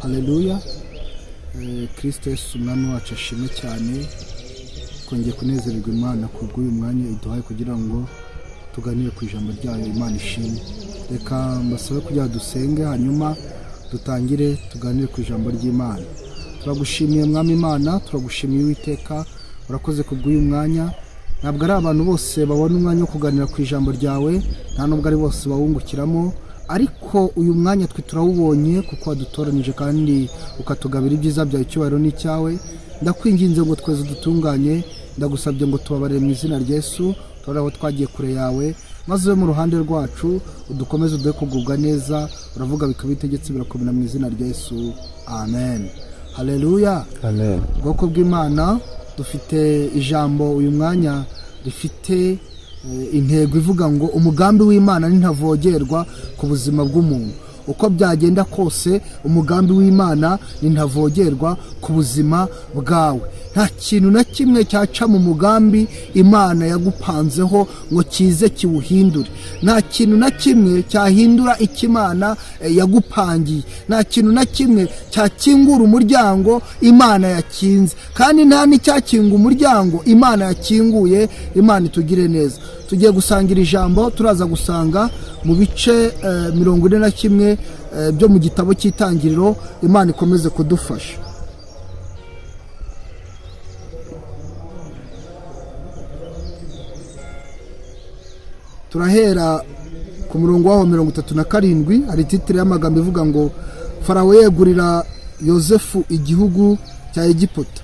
Haleluya. Kristo Yesu umwami wacu ashimwe cyane. Twongeye kunezererwa Imana kubw'uyu mwanya iduhaye kugira ngo tuganire ku ijambo ryayo. Imana ishimwe. Reka mbasabe kugira dusenge, hanyuma dutangire tuganire ku ijambo ry'Imana. Turagushimiye Mwami Imana, turagushimiye Uwiteka, urakoze kubw'uyu mwanya. Ntabwo ari abantu bose babona umwanya wo kuganira ku ijambo ryawe, nta nubwo ari bose bawungukiramo, ariko uyu mwanya twe turawubonye kuko wadutoranyije kandi ukatugabira ibyiza byawe. Icyubahiro ni icyawe. Ndakwinginze ngo tweze dutunganye, ndagusabye ngo tubabarire mu izina rya Yesu, tubare aho twagiye kure yawe, maze ube mu ruhande rwacu, udukomeze, uduhe kugubwa neza. Uravuga bikaba itegetse, birakomera mu izina rya Yesu, amen. Haleluya. Amen. Ubwoko bw'Imana, dufite ijambo uyu mwanya rifite intego ivuga ngo umugambi w'Imana ntavogerwa ku buzima bw'umuntu. Uko byagenda kose, umugambi w'Imana ntavogerwa ku buzima bwawe. Nta kintu na kimwe cyaca mu mugambi Imana yagupanzeho ngo kize kiwuhindure. Nta kintu na kimwe cyahindura icyo Imana yagupangiye. Nta kintu na kimwe cyakingura umuryango Imana yakinze, kandi nta n'icyakinga umuryango Imana yakinguye. Imana itugire neza. Tugiye gusangira ijambo, turaza gusanga mu bice 41 byo mu gitabo cy'Itangiriro. Imana ikomeze kudufasha. Turahera ku murongo waho 37. Hari titre y'amagambo ivuga ngo Farawo yegurira Yosefu igihugu cya Egiputa.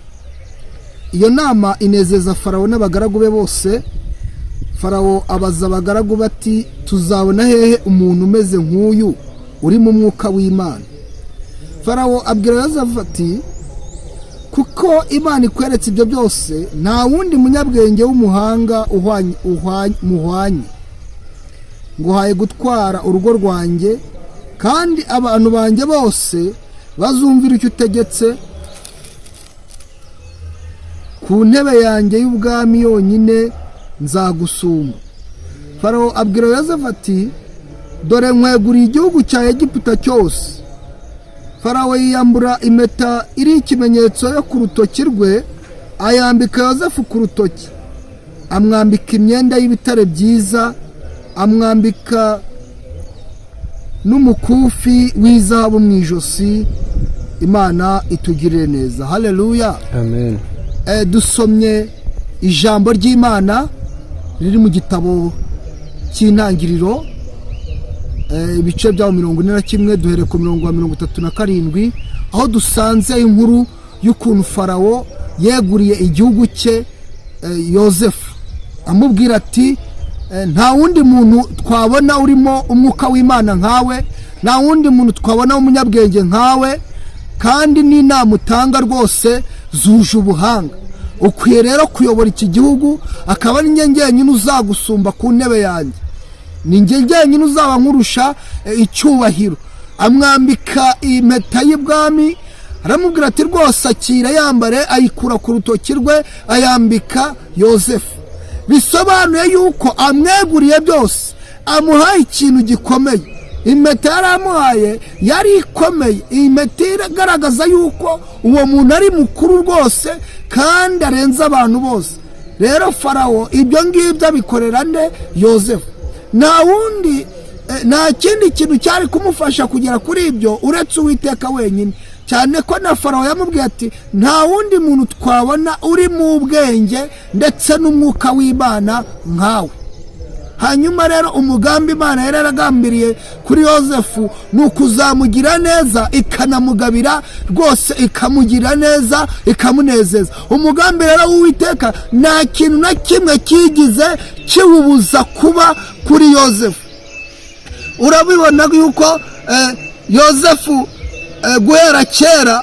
Iyo nama inezeza Farawo n'abagaragu be bose. Farawo abaza abagaragu bati: "Tuzabona hehe umuntu umeze nk'uyu uri mu mwuka w'Imana?" Farawo abwira Yosefu ati: "Kuko Imana ikweretse ibyo byose, nta wundi munyabwenge w'umuhanga muhwanye. Nguhaye gutwara urugo rwanjye, kandi abantu banjye bose bazumvira icyo utegetse. Ku ntebe yanjye y'ubwami yonyine nzagusumba." Farawo abwira Yosefu ati: "Dore nkweguriye igihugu cya Egiputa cyose." Farawo yiyambura impeta iriho ikimenyetso yo ku rutoki rwe, ayambika Yosefu ku rutoki, amwambika imyenda y'ibitare byiza, amwambika n'umukufi w'izahabu mu ijosi. Imana itugirire neza. Haleluya. Amen. Dusomye ijambo ry'Imana riri mu gitabo cy'Intangiriro, ibice byaho 41, duhereye ku mirongo wa 37, aho dusanze inkuru y'ukuntu Farawo yeguriye igihugu cye Yosefu, amubwira ati: "Nta wundi muntu twabona urimo umwuka w'Imana nkawe, nta wundi muntu twabona w'umunyabwenge nkawe, kandi n'inama utanga rwose zuje ubuhanga. Ukwiye rero kuyobora iki gihugu, akaba ari njye njyenyine uzagusumba ku ntebe yanjye, ni njye njyenyine uzaba nkurusha icyubahiro." Amwambika impeta y'ibwami, aramubwira ati: "Rwose akira, yambare." Ayikura ku rutoki rwe, ayambika Yosefu. Bisobanuye yuko amweguriye byose, amuhaye ikintu gikomeye. Impeta yari amuhaye yari ikomeye. Iyi mpeta igaragaza yuko uwo muntu ari mukuru rwose kandi arenze abantu bose. Rero Farawo ibyo ngibyo abikorera nde? Yosefu. Nta wundi, nta kindi kintu cyari kumufasha kugera kuri ibyo uretse Uwiteka wenyine, cyane ko na Farawo yamubwiye ati: "Nta wundi muntu twabona uri mu bwenge ndetse n'umwuka w'Imana nkawe." Hanyuma rero umugambi Imana yari yaragambiriye kuri Yosefu ni ukuzamugira neza, ikanamugabira rwose, ikamugira neza, ikamunezeza. Umugambi rero w'Uwiteka nta kintu na kimwe kigize kiwubuza kuba kuri Yosefu. Urabibona yuko Yosefu guhera kera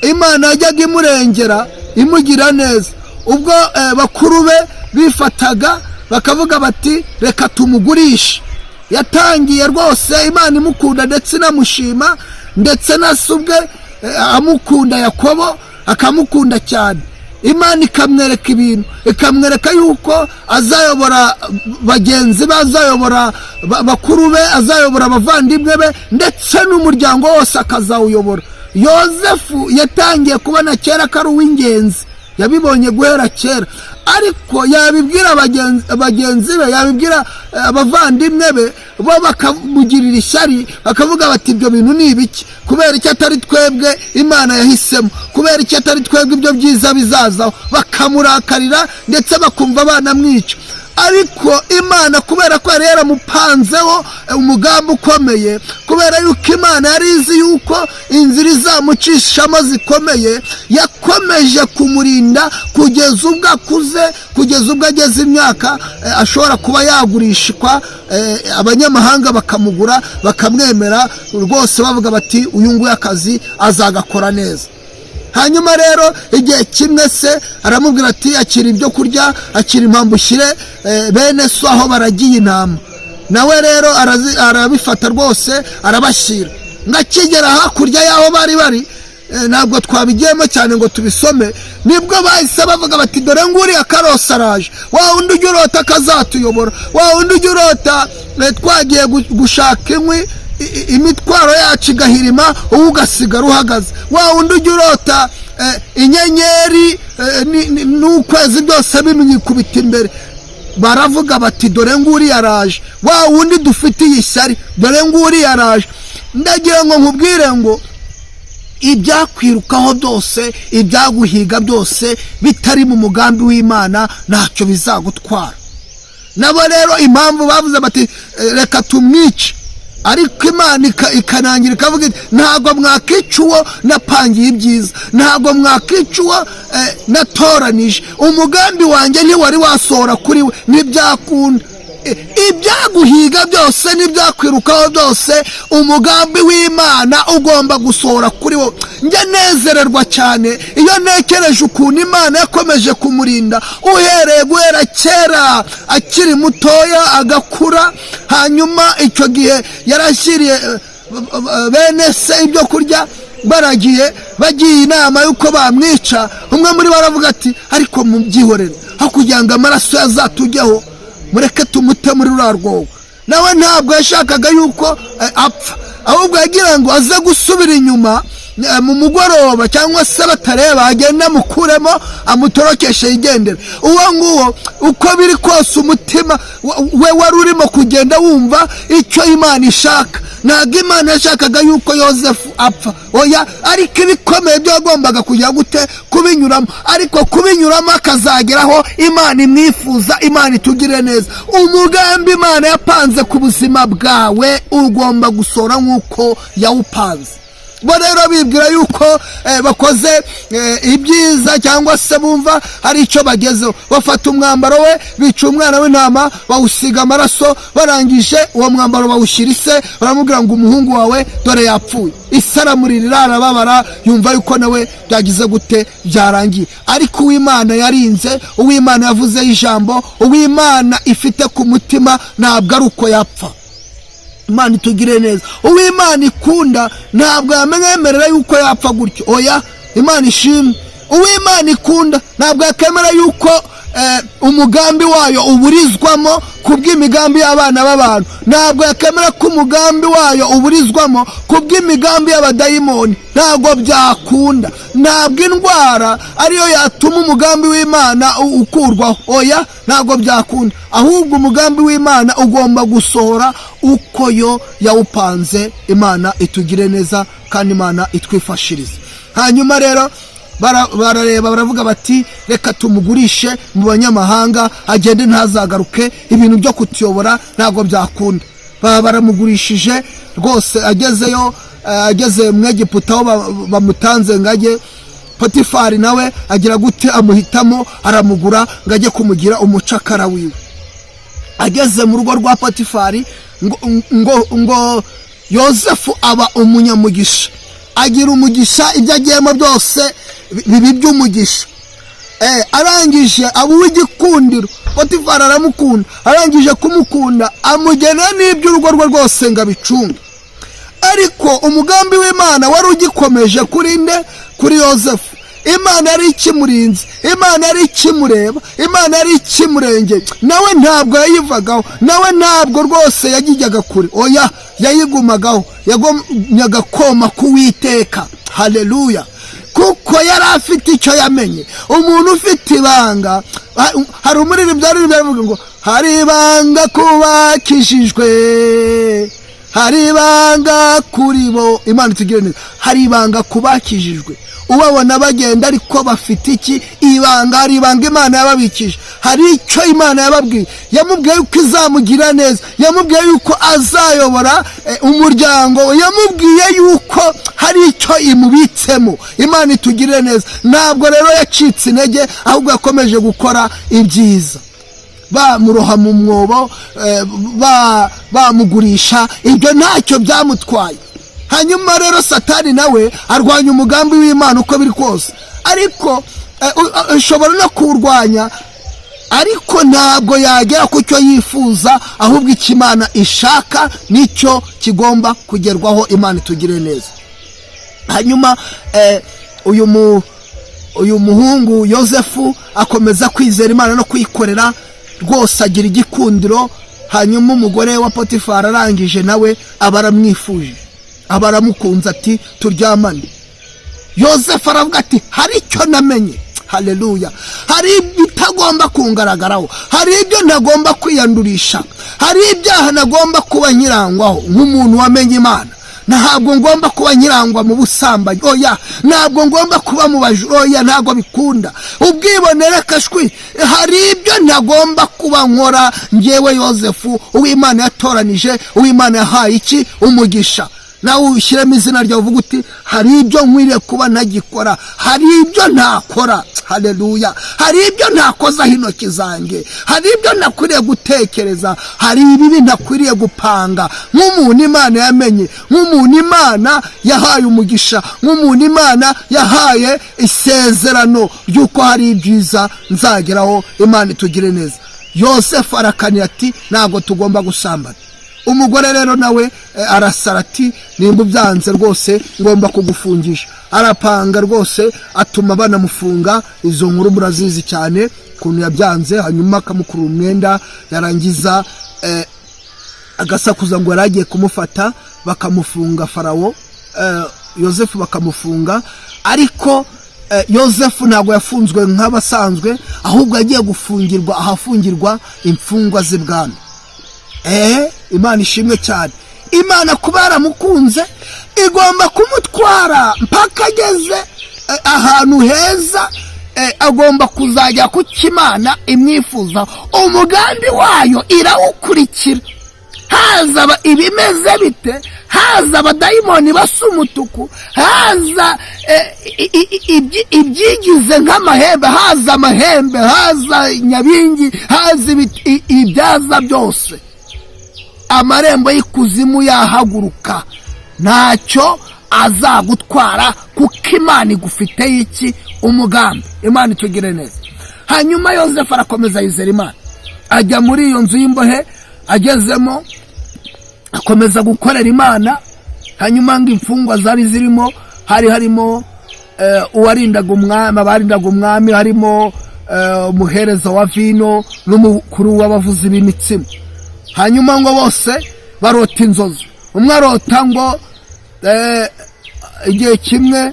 Imana yajyaga imurengera, imugira neza. Ubwo bakuru be bifataga bakavuga bati: "Reka tumugurishe," yatangiye rwose Imana imukunda ndetse inamushima, ndetse na se ubwe amukunda, Yakobo akamukunda cyane. Imana ikamwereka ibintu, ikamwereka yuko azayobora bagenzi be, azayobora bakuru be, azayobora abavandimwe be, ndetse n'umuryango wose akazawuyobora. Yozefu yatangiye kubona kera ko ari uw'ingenzi, yabibonye guhera kera, ariko yabibwira bagenzi be, yabibwira abavandimwe be, bo bakamugirira ishyari, bakavuga bati: "Ibyo bintu ni ibiki? Kubera icyo atari twebwe Imana yahisemo? Kubera icyo atari twebwe ibyo byiza bizazaho?" Bakamurakarira, ndetse bakumva banamwica. Ariko Imana, kubera ko yari yaramupanzeho umugambi ukomeye, kubera yuko Imana yari izi yuko inzira izamucishamo zikomeye, yakomeje kumurinda kugeza ubwo akuze, kugeza ubwo ageze imyaka ashobora kuba yagurishwa, abanyamahanga bakamugura, bakamwemera rwose, bavuga bati: "Uyu nguyu akazi azagakora neza." Hanyuma rero igihe kimwe se aramubwira ati: "Akira ibyo kurya, akira impamba, ushyire bene so aho baragiye intama." Nawe rero arabifata rwose, arabashyira. Ngo akigera hakurya y'aho bari bari, ntabwo twabigiyemo cyane ngo tubisome, nibwo bahise bavuga bati: "Dore nguriya karosi araje, wa wundi ujya urota akazatuyobora, wa wundi ujya urota twagiye gushaka inkwi, imitwaro yacu igahirima, wowe ugasigara uhagaze, wa wundi ujya urota inyenyeri n'ukwezi byose bimwikubita imbere." Baravuga bati: "Dore nguriya araje, wa wundi dufitiye ishyari, dore nguriya araje." Ndagira ngo nkubwire ngo ibyakwirukaho byose, ibyaguhiga byose, bitari mu mugambi w'Imana, ntacyo bizagutwara. Nabo rero impamvu bavuze bati: "Reka tumwice," ariko Imana ikanangira, ikavuga iti: "Ntabwo mwakica uwo napangiye ibyiza, ntabwo mwakica uwo natoranije. Umugambi wanjye ntiwari wasohora kuri we, ntibyakunda." Ibyaguhiga byose n'ibyakwirukaho byose, umugambi w'Imana ugomba gusohora kuri wo. Njya nezererwa cyane iyo ntekereje ukuntu Imana yakomeje kumurinda uhereye guhera kera akiri mutoya, agakura. Hanyuma icyo gihe yarashyiriye bene se ibyo kurya baragiye, bagiye inama y'uko bamwica. Umwe muri bo aravuga ati: "Ariko mubyihorere, aho kugira ngo amaraso yazatujyeho, mureke tumute muri ruriya rwobo." Nawe ntabwo yashakaga yuko apfa, ahubwo yagira ngo aze gusubira inyuma mu mugoroba cyangwa se batareba, agende amukuremo, amutorokeshe, yigendere. Uwo nguwo, uko biri kose, umutima we wari urimo kugenda wumva icyo Imana ishaka. Ntabwo Imana yashakaga yuko Yosefu apfa, oya, ariko ibikomeye byo yagombaga kujya gute? Kubinyuramo. Ariko kubinyuramo akazageraho Imana imwifuza. Imana itugirire neza. Umugambi Imana yapanze ku buzima bwawe ugomba gusohora nk'uko yawupanze. Bo rero bibwira yuko bakoze ibyiza cyangwa se bumva hari icyo bagezeho, bafata umwambaro we, bica umwana w'intama, bawusiga amaraso. Barangije uwo mwambaro bawushyira ise, baramubwira ngo: "Umuhungu wawe dore yapfuye." Ise aramuririra, arababara, yumva yuko nawe byagize gute? Byarangiye. Ariko uw'Imana yarinze, uw'Imana yavuzeho ijambo, uw'Imana ifite ku mutima, ntabwo ari uko yapfa. Imana itugire neza. Uw'Imana ikunda ntabwo yamwemerera yuko yapfa gutyo, oya. Imana ishimwe. Uw'Imana ikunda ntabwo yakemera yuko umugambi wayo uburizwamo ku bw'imigambi y'abana b'abantu. Ntabwo yakemera ko umugambi wayo uburizwamo ku bw'imigambi y'abadayimoni. Ntabwo byakunda. Ntabwo indwara ariyo yatuma umugambi w'Imana ukurwaho, oya, ntabwo byakunda. Ahubwo umugambi w'Imana ugomba gusohora uko yo yawupanze. Imana itugire neza kandi Imana itwifashirize. Hanyuma rero barareba, baravuga bati: "Reka tumugurishe mu banyamahanga, agende ntazagaruke, ibintu byo kutuyobora ntabwo byakunda." Baba baramugurishije rwose. Agezeyo, ageze mu Egiputa aho bamutanze ngo ajye, Potifari nawe agira gute? Amuhitamo, aramugura ngo ajye kumugira umucakara wiwe. Ageze mu rugo rwa Potifari, ngo Yosefu aba umunyamugisha, agira umugisha, ibyo agiyemo byose biba iby'umugisha. Arangije aba uw'igikundiro. Potifari aramukunda. Arangije kumukunda, amugenera n'iby'urugo rwe rwose ngo abicunge. Ariko umugambi w'Imana wari ugikomeje kuri nde? Kuri Yosefu. Imana yari ikimurinze, Imana yari ikimureba, Imana yari ikimurengeye. Nawe ntabwo yayivagaho, nawe ntabwo rwose yagijyaga kure, oya, yayigumagaho, yagomyaga koma k'Uwiteka. Haleluya! Kuko yari afite icyo yamenye. Umuntu ufite ibanga, hari umuririmbyi aririmbyi aravuga ngo: "Hari ibanga kubakishijwe, hari ibanga kuri bo." Imana itugire neza. Hari ibanga kubakijijwe. Ubabona bagenda, ariko bafite iki? Ibanga. Hari ibanga Imana yababikije, hari icyo Imana yababwiye. Yamubwiye yuko izamugira neza, yamubwiye yuko azayobora umuryango we, yamubwiye yuko hari icyo imubitsemo. Imana itugirire neza. Ntabwo rero yacitse intege, ahubwo yakomeje gukora ibyiza. Bamuroha mu mwobo, bamugurisha, ibyo ntacyo byamutwaye. Hanyuma rero Satani nawe arwanya umugambi w'Imana uko biri kose, ariko ushobora no kuwurwanya, ariko ntabwo yagera ku cyo yifuza. Ahubwo icyo Imana ishaka nicyo kigomba kugerwaho. Imana itugire neza. Hanyuma uyu muhungu Yosefu akomeza kwizera Imana no kuyikorera rwose, agira igikundiro. Hanyuma umugore wa Potifari arangije nawe aba aramwifuje, aba aramukunze, ati: "Turyamane." Yosefu aravuga ati: "Hari icyo namenye." Haleluya! Hari ibitagomba kungaragaraho, hari ibyo ntagomba kwiyandurisha, hari ibyaha ntagomba kuba nkirangwaho nk'umuntu wamenye Imana. Ntabwo ngomba kuba nkirangwa mu busambanyi, oya. Ntabwo ngomba kuba mu bajura, oya, ntabwo bikunda. Ubwibonere kashwi. Hari ibyo ntagomba kuba nkora ngewe Yosefu, uw'Imana yatoranije, uw'Imana yahaye iki? Umugisha. Nawe ushyiremo izina ryawe, uvuga uti: "Hari ibyo nkwiriye kuba ntagikora, hari ibyo ntakora." Haleluya! Hari ibyo ntakozaho intoki zanjye, hari ibyo ntakwiriye gutekereza, hari ibibi ntakwiriye gupanga nk'umuntu Imana yamenye, nk'umuntu Imana yahaye umugisha, nk'umuntu Imana yahaye isezerano ry'uko hari ibyiza nzageraho. Imana itugire neza. Yosefu arakanira ati: "Ntabwo tugomba gusambana." Umugore rero nawe arasara ati: "Nimba ubyanze rwose, ngomba kugufungisha." Arapanga rwose, atuma banamufunga. Izo nkuru murazizi cyane, ukuntu yabyanze, hanyuma akamukurura umwenda, yarangiza agasakuza ngo yari agiye kumufata, bakamufunga. Farawo, Yosefu bakamufunga. Ariko Yosefu ntabwo yafunzwe nk'abasanzwe, ahubwo yagiye gufungirwa ahafungirwa imfungwa z'ibwami. Imana ishimwe cyane. Imana kuba yaramukunze, igomba kumutwara mpaka ageze ahantu heza. Agomba kuzajya ku Imana imwifuza. Umugambi wayo irawukurikira, haza ibimeze bite, haza abadayimoni basa umutuku, haza ibyigize nk'amahembe, haza amahembe, haza nyabingi, haza ibyaza byose, amarembo y'ikuzimu yahaguruka, ntacyo azagutwara, kuko Imana igufiteho iki? Umugambi. Imana itugire neza. Hanyuma Yosefu arakomeza yizera Imana, ajya muri iyo nzu y'imbohe. Agezemo akomeza gukorera Imana. Hanyuma ngo imfungwa zari zirimo, hari harimo uwarindaga umwami, abarindaga umwami, harimo umuhereza wa vino n'umukuru w'abavuzi b'imitsima. Hanyuma ngo bose barota inzozi. Umwe arota ngo igihe kimwe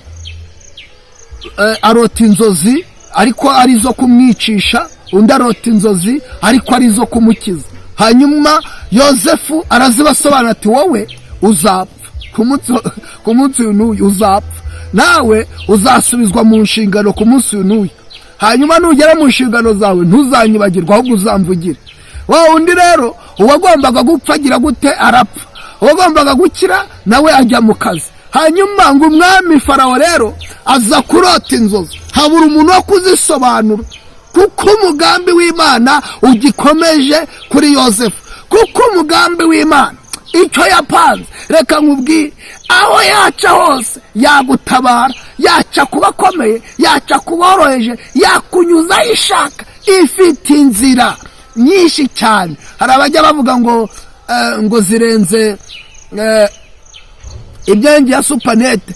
arota inzozi ariko ari izo kumwicisha, undi arota inzozi ariko ari izo kumukiza. Hanyuma Yosefu arazibasobanura ati: "Wowe uzapfa ku munsi uyu n'uyu, uzapfa, nawe uzasubizwa mu nshingano ku munsi uyu n'uyu. Hanyuma nugera mu nshingano zawe, ntuzanyibagirwe, ahubwo uzamvugire." Wa wundi rero, uwagombaga gupfa agira gute? Arapfa. Uwagombaga gukira nawe ajya mu kazi. Hanyuma ngo umwami Farawo rero aza kurota inzozi, habura umuntu wo kuzisobanura, kuko umugambi w'Imana ugikomeje kuri Yosefu. Kuko umugambi w'Imana, icyo yapanze, reka nkubwire, aho yaca hose yagutabara. Yaca ku bakomeye, yaca ku boroheje, yakunyuza aho ishaka. Ifite inzira nyinshi cyane. Hari abajya bavuga ngo zirenze imyenge ya supanete.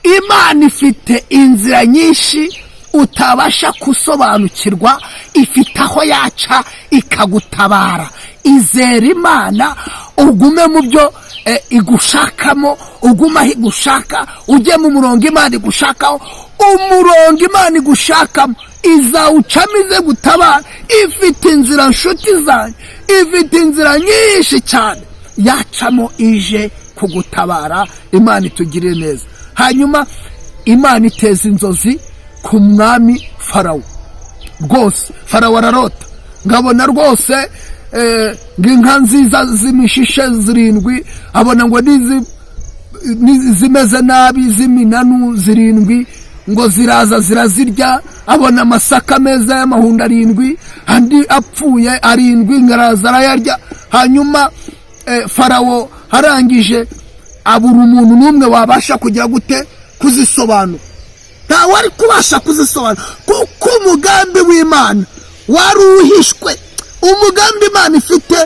Imana ifite inzira nyinshi utabasha gusobanukirwa, ifite aho yaca ikagutabara. Izera Imana, ugume mu byo igushakamo, ugume aho igushaka, ujye mu murongo Imana igushakaho. Umurongo Imana igushakamo izawucamo ize gutabara. Ifite inzira, nshuti zanjye, ifite inzira nyinshi cyane yacamo ije kugutabara. Imana itugirire neza. Hanyuma Imana iteza inzozi ku mwami Farawo. Rwose Farawo ararota, ngabona rwose ngo inka nziza z'imishishe zirindwi, abona ngo zimeze nabi z'iminanu zirindwi, ngo ziraza zirazirya. Abona amasaka meza y'amahundo arindwi, andi apfuye arindwi, ngo araza arayarya. Hanyuma Farawo arangije abura umuntu n'umwe wabasha kugira gute? Kuzisobanura. Ntawe ari kubasha kuzisobanura, kuko umugambi w'Imana wari uhishwe. Umugambi Imana ifite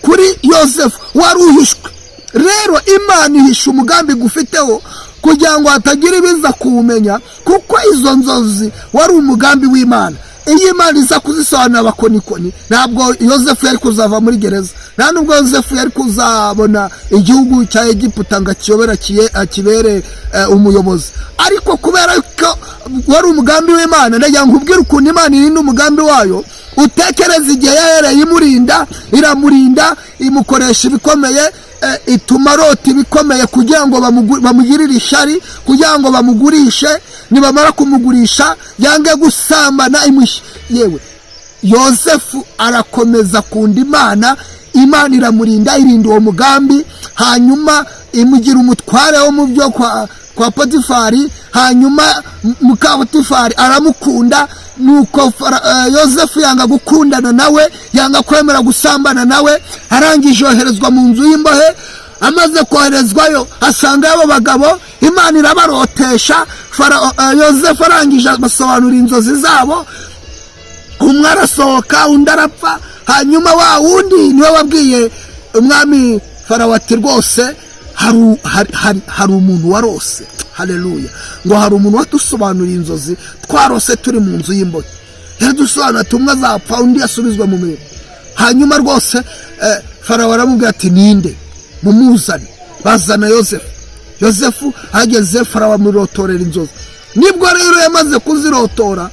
kuri Yosefu wari uhishwe. Rero Imana ihisha umugambi gufiteho kugira ngo hatagira ibiza kuwumenya, kuko izo nzozi wari umugambi w'Imana. Iyo Imana iza kuzisobanura abakonikoni, ntabwo Yosefu yari kuzava muri gereza, nta nubwo Yosefu yari kuzabona igihugu cya Egiputa ngo akiyobere, akibere umuyobozi. Ariko kubera ko wari umugambi w'Imana, ndagira ngo nkubwire ukuntu Imana irinda umugambi wayo. Utekereza igihe yahereye imurinda, iramurinda, imukoresha ibikomeye, ituma arota ibikomeye kugira ngo bamugirire ishyari, kugira ngo bamugurishe. Nibamara kumugurisha yange gusambana imushyi. Yewe, Yosefu arakomeza akunda Imana, Imana iramurinda, irinda uwo mugambi. Hanyuma imugira umutware wo mu byo kwa Potifari. Hanyuma muka Potifari aramukunda. Nuko Yosefu yanga gukundana nawe, yanga kwemera gusambana nawe. Arangije yoherezwa mu nzu y'imbohe. Amaze koherezwayo asanga abo bagabo, Imana irabarotesha. Yosefu arangije abasobanura inzozi zabo. Umwe arasohoka, undi arapfa. Hanyuma wa wundi niwe wabwiye umwami Farawo ati: "Rwose hari umuntu warose, haleluya, ngo hari umuntu wadusobanuriye inzozi twarose turi mu nzu y'imbohe. Yaradusobanura ati umwe azapfa, undi asubizwa mu mirimo." Hanyuma rwose Farawo aramubwira ati: "Ninde? Mumuzane." Bazana Yosefu. Yosefu ageze, Farawo amurotorera inzozi. Nibwo rero yamaze kuzirotora,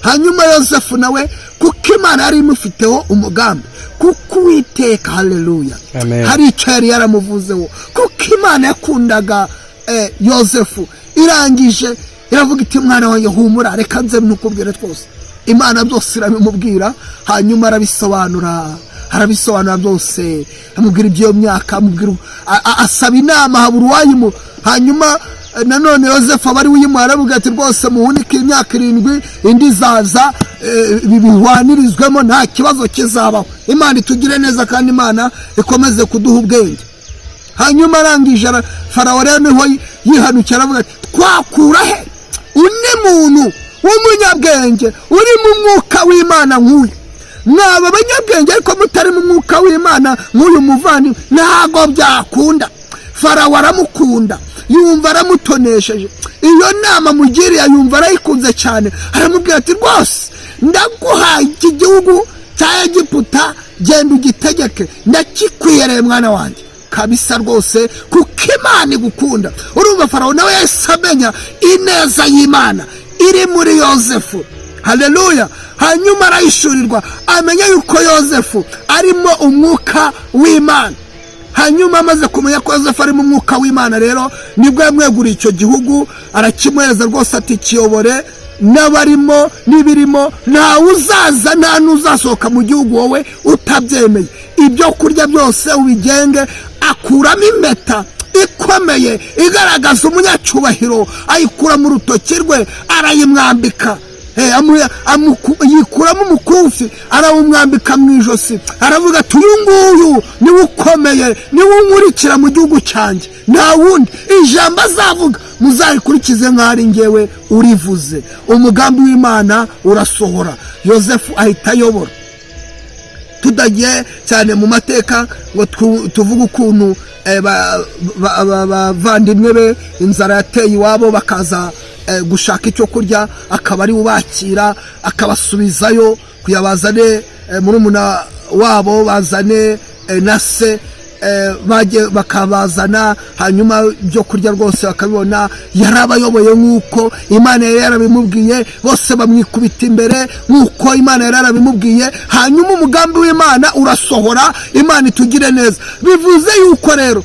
hanyuma Yosefu nawe, kuko Imana yari imufiteho umugambi, kuko Uwiteka, haleluya, Amen. hari icyo yari yaramuvuzeho, kuko Imana yakundaga Yosefu, irangije iravuga iti: "Mwana wanjye, humura, reka nze ntukubwire twose." Imana byose irabimubwira. Hanyuma arabisobanura, arabisobanura byose, amubwira iby'iyo myaka, amubwira asaba inama, habura uwayimu. Hanyuma nanone Yosefu aba ari we uyimuha. Aravuga ati: "Rwose muhunike imyaka 7, indi izaza, ibi bihwanirizwemo, nta kibazo kizabaho." Imana itugire neza kandi Imana ikomeze kuduha ubwenge. Hanyuma arangije Farawo rero niho yihanukiye, aravuga ati: "Twakura he undi muntu w'umunyabwenge uri mu mwuka w'Imana nk'uyu? Mwaba abanyabwenge ariko mutari mu mwuka w'Imana nk'uyu muvandimwe, ntabwo byakunda." Farawo aramukunda, yumva aramutonesheje. Iyo nama mugiriye yumva arayikunze cyane. Aramubwira ati: "Rwose ndaguhaye iki gihugu cya Egiputa, genda ugitegeke, ndakikwihereye mwana wanjye kabisa rwose, kuko Imana igukunda." Urumva Farawo nawe yahise amenya ineza y'Imana iri muri Yosefu, haleluya. Hanyuma arahishurirwa, amenya yuko Yosefu arimo umwuka w'Imana. Hanyuma amaze kumenya ko Yosefu arimo umwuka w'Imana, rero nibwo yamweguriye icyo gihugu, arakimuhereza rwose, ati: "Kiyobore n'abarimo n'ibirimo, ntawe uzaza, nta n'uzasohoka mu gihugu wowe utabyemeye. Ibyo kurya byose ubigenge." Akuramo impeta ikomeye igaragaza umunyacyubahiro, ayikura mu rutoki rwe, arayimwambika. Yikuramo umukufi, arawumwambika mu ijosi. Aravuga ati: "Uyu nguyu niwe ukomeye, niwe unkurikira mu gihugu cyanjye, nta wundi. Ijambo azavuga muzarikurikize nk'aho ari ngewe urivuze." Umugambi w'Imana urasohora, Yosefu ahita ayobora. Tudagiye cyane mu mateka ngo tuvuge ukuntu abavandimwe be inzara yateye iwabo, bakaza gushaka icyo kurya, akaba ari ubakira, akabasubizayo kuya bazane murumuna wabo, bazane na se. Bajye bakabazana, hanyuma ibyo kurya rwose bakabibona. Yarabayoboye nk'uko Imana yari yarabimubwiye, bose bamwikubita imbere nk'uko Imana yari yarabimubwiye, hanyuma umugambi w'Imana urasohora. Imana itugire neza. Bivuze yuko rero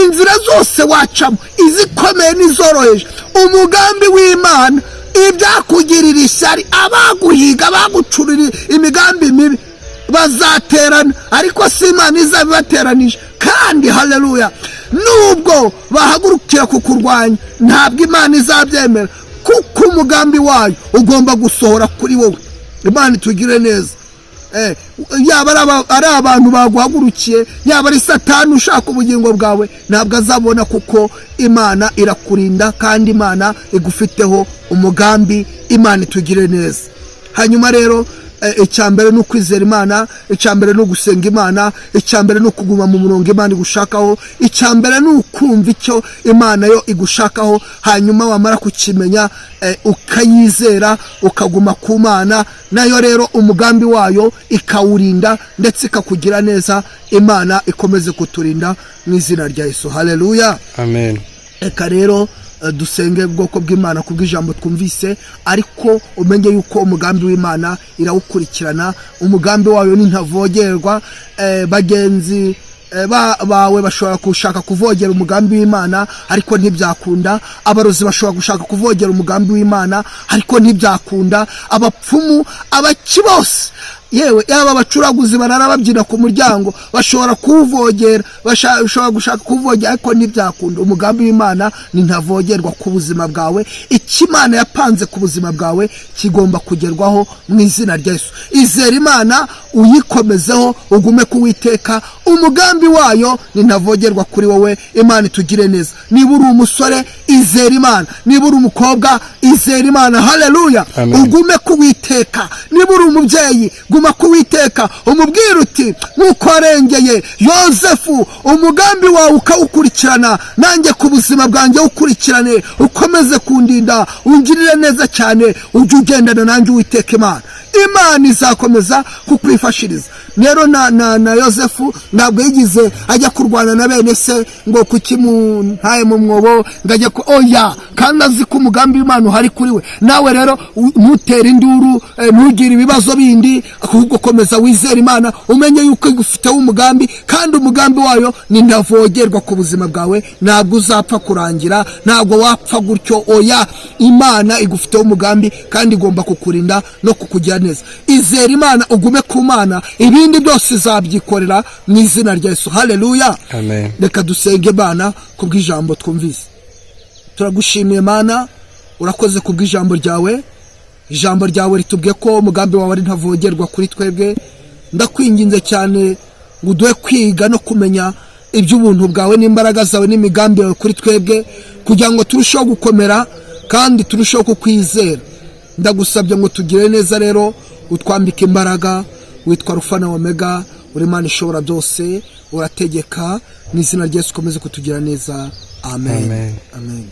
inzira zose wacamo, izikomeye n'izoroheje, umugambi w'Imana, ibyakugirira ishyari, abaguhiga, abagucurira imigambi mibi bazaterana, ariko si Imana izabibateranije. Kandi haleluya, nubwo bahagurukira kukurwanya, ntabwo Imana izabyemera, kuko umugambi wayo ugomba gusohora kuri wowe. Imana itugire neza. Yaba ari abantu baguhagurukiye, yaba ari Satani ushaka ubugingo bwawe, ntabwo azabona, kuko Imana irakurinda kandi Imana igufiteho umugambi. Imana itugire neza. Hanyuma rero icya mbere ni ukwizera Imana, icya mbere ni ugusenga Imana, icya mbere ni ukuguma mu murongo Imana igushakaho, icya mbere ni ukumva icyo Imana yo igushakaho. Hanyuma wamara kukimenya, ukayizera, ukaguma ku Mana, nayo rero umugambi wayo ikawurinda ndetse ikakugira neza. Imana ikomeze kuturinda mu izina rya Yesu. Haleluya. Amen. Reka rero dusenge ubwoko bw'Imana kubw'ijambo twumvise, ariko umenye yuko umugambi w'Imana irawukurikirana, umugambi wayo ni ntavogerwa. Bagenzi bawe bashobora gushaka kuvogera umugambi w'Imana, ariko ntibyakunda. Abarozi bashobora gushaka kuvogera umugambi w'Imana, ariko ntibyakunda. Abapfumu, abaki bose, yewe yaba abacuraguzi barara babyina ku muryango, bashobora kuwuvogera, bashobora gushaka kuwuvogera, ariko ntibyakunda. Umugambi w'Imana ni ntavogerwa ku buzima bwawe. Icyo Imana yapanze ku buzima bwawe kigomba kugerwaho mu izina rya Yesu. Izera Imana, uyikomezeho, ugume kuwiteka. Umugambi wayo ni ntavogerwa kuri wowe. Imana itugire neza. Niba uri umusore, izera Imana. Niba uri umukobwa, izera Imana. Haleluya. Amen. Ugume kuwiteka. Niba uri umubyeyi, guma kuwiteka, umubwire uti: "Nk'uko warengeye Yosefu, umugambi wawe ukawukurikirana, nanjye ku buzima bwanjye ukurikirane, ukomeze kundinda, ungirire neza cyane, ujye ugendana nanjye, Uwiteka Imana." Imana izakomeza kukwifashiriza. Rero na Yosefu ntabwo yigize ajya kurwana na bene se ngo kuki muntaye mu mwobo, ngo ajye ku oya, kandi azi ko umugambi w'Imana uhari kuri we. Nawe rero ntutere induru, ntugire ibibazo bindi, ahubwo komeza wizere Imana, umenye yuko igufiteho umugambi, kandi umugambi wayo ni ntavogerwa ku buzima bwawe. Ntabwo uzapfa kurangira, ntabwo wapfa gutyo, oya. Imana igufiteho umugambi kandi igomba kukurinda no kukugira neza. Izera Imana, ugume ku Mana, ibindi byose izabyikorera mu izina rya Yesu. Haleluya. Amen. Reka dusenge Imana kubw'ijambo twumvise. Turagushimiye Mana, urakoze kubw'ijambo ryawe. Ijambo ryawe ritubwiye ko umugambi wawe ari ntavogerwa kuri twebwe. Ndakwinginze cyane ngo uduhe kwiga no kumenya iby'ubuntu bwawe n'imbaraga zawe n'imigambi yawe kuri twebwe, kugira ngo turusheho gukomera kandi turusheho kukwizera. Ndagusabye ngo tugire neza rero, utwambike imbaraga. Witwa Rufa na Omega, uri Imana ishobora byose, urategeka. Mu izina rya Yesu ukomeze kutugira neza. Amen. Amen. Amen.